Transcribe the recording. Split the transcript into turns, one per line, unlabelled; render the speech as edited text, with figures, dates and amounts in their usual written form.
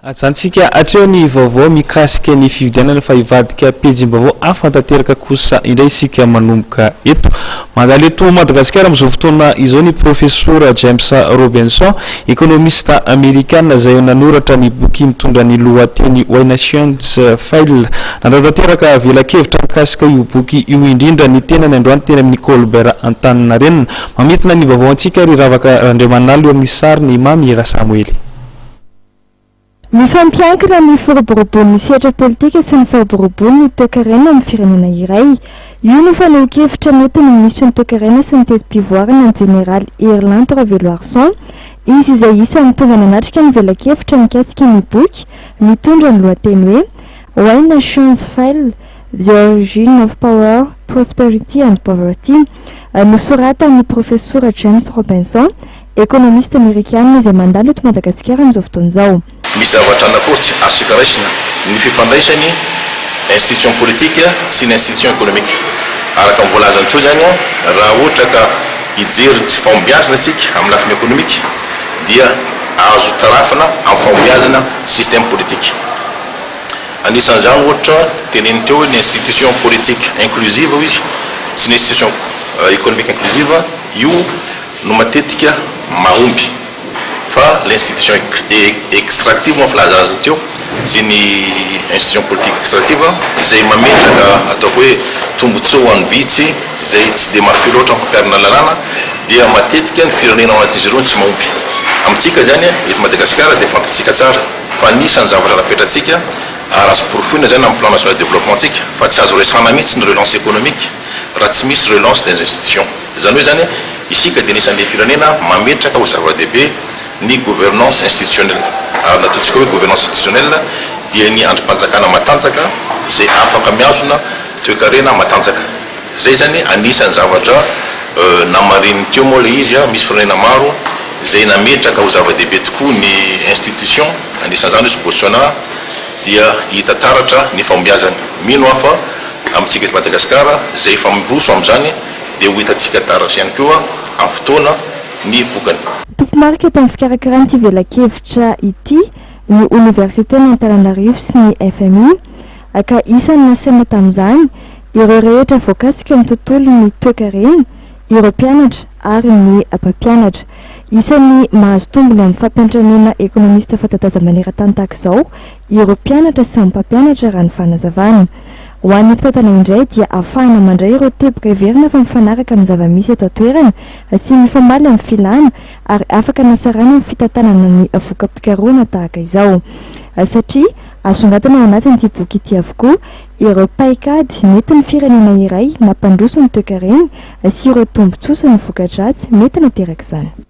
Ajantsika hatreo ny vaovao mikasika ny fifidianana fa hivadika pejim-baovao hafa tanteraka kosa indray isika manomboka eto. Mandalo eto Madagasikara amin'izao fotoana izao ny Profesora James Robinson, ekonomista amerikana izay nanoratra ny boky mitondra ny lohateny Why Nations Fail. Nanatanteraka velakevitra mikasika io boky io indrindra ny tenany androany teny amin'ny Colbert Antaninarenina. Mamintina ny vaovao antsika ry Ravaka Randriamanalo eo amin'ny sarin'i Mamy Rasamoely.
Mifampiankina ny firoboroboan'ny sehatra politika sy ny firoboroboan'ny toekarena amin'ny firenena iray. Io no fanehoan-kevitra nentin'ny minisitry ny toekarena sy ny teti-pivoarana ny jeneraly Herilanto Raveloarison. Izy izay isan'ny tonga nanatrika ny velakevitra mikasika ny boky mitondra ny lohateny hoe Why Nations Fail, The Origin of Power, Prosperity and Poverty nosoratan'ny profesora James Robinson Ekonomista amerikana izay mandalo eto Madagasikara amin'izao fotoana izao.
Misy zavatra anankiroa tsy azontsika raisina, ny fifandraisan'ny institution politique sy ny institution économique. Araka ny voalazany teo izany, raha ohatra ka hijery tsy fahombiazana isika amin'ny lafiny économique dia azo tarafina amin'ny fahombiazana système politique. Anisan'izany ohatra teneniny teo hoe ny institution politique inclusive hoy izy sy ny institution économique inclusive, io no matetika mahomby fa l'institution extractive moa filaza azy teo sy ny institution politique extractive izay mametraka ataoko hoe tombotsoa ho an'ny vitsy izay tsy dia mafy loatra ny fampiharana lalàna dia matetika ny firenena ao anatin'izy ireo no tsy mahomby. Amintsika izany eto Madagasikara dia fantatsika tsara fa anisan'ny zavatra napetratsika ary azo porofoina izany amin'ny plan national de développement tsika fa tsy azo resahana mihitsy ny relance économique raha tsy misy relance des institutions. Izany hoe izany, isika dia anisan'ilay firenena mametraka ho zava-dehibe ny gouvernance institutionnelle. Ary ny ataontsika hoe gouvernance institutionnelle dia ny andrim-panjakana matanjaka izay afaka mihazona toekarena matanjaka. Izay izany anisan'ny zavatra namarininy teo moa ilay izy, misy firenena maro izay nametraka ho zava-dehibe tokoa ny institution, anisan'izany izy Botswana dia hita taratra ny fahombiazany. Mino aho fa amintsika eto Madagasikara izay efa miroso amin'izany dia ho hitantsika taratra ihany koa amin'ny fotoana ny vokany.
Tompomarika tamin'ny fikarakarana ity velakevitra ity ny Oniversiten'Antananarivo sy ny FMI ka isan'ny nasaina tamin'izany ireo rehetra voakasika amin'ny tontolon'ny toekarena, ireo mpianatra ary ny mpampianatra. Isan'ny mahazo tombony amin'ny fampiantranoana ekonomista fanta-daza maneran-tany tahaka izao ireo mpianatra sy ny mpampianatra raha ny fanazavana. Ho an'ny mpitantana indray dia ahafahana mandray ireo teboka heverina fa mifanaraka amin'ny zava-misy eto an-toerana sy mifamaly amin'ny filàna ary afaka anatsarana ny fitantanana ny voka-pikarohana tahaka izao. Satria asongadina ao anatin'ity boky ity avokoa ireo paikady nentin'ny firenena iray nampandroso ny toekareny sy ireo tombontsoa sy ny voka-dratsy mety naterak'izany.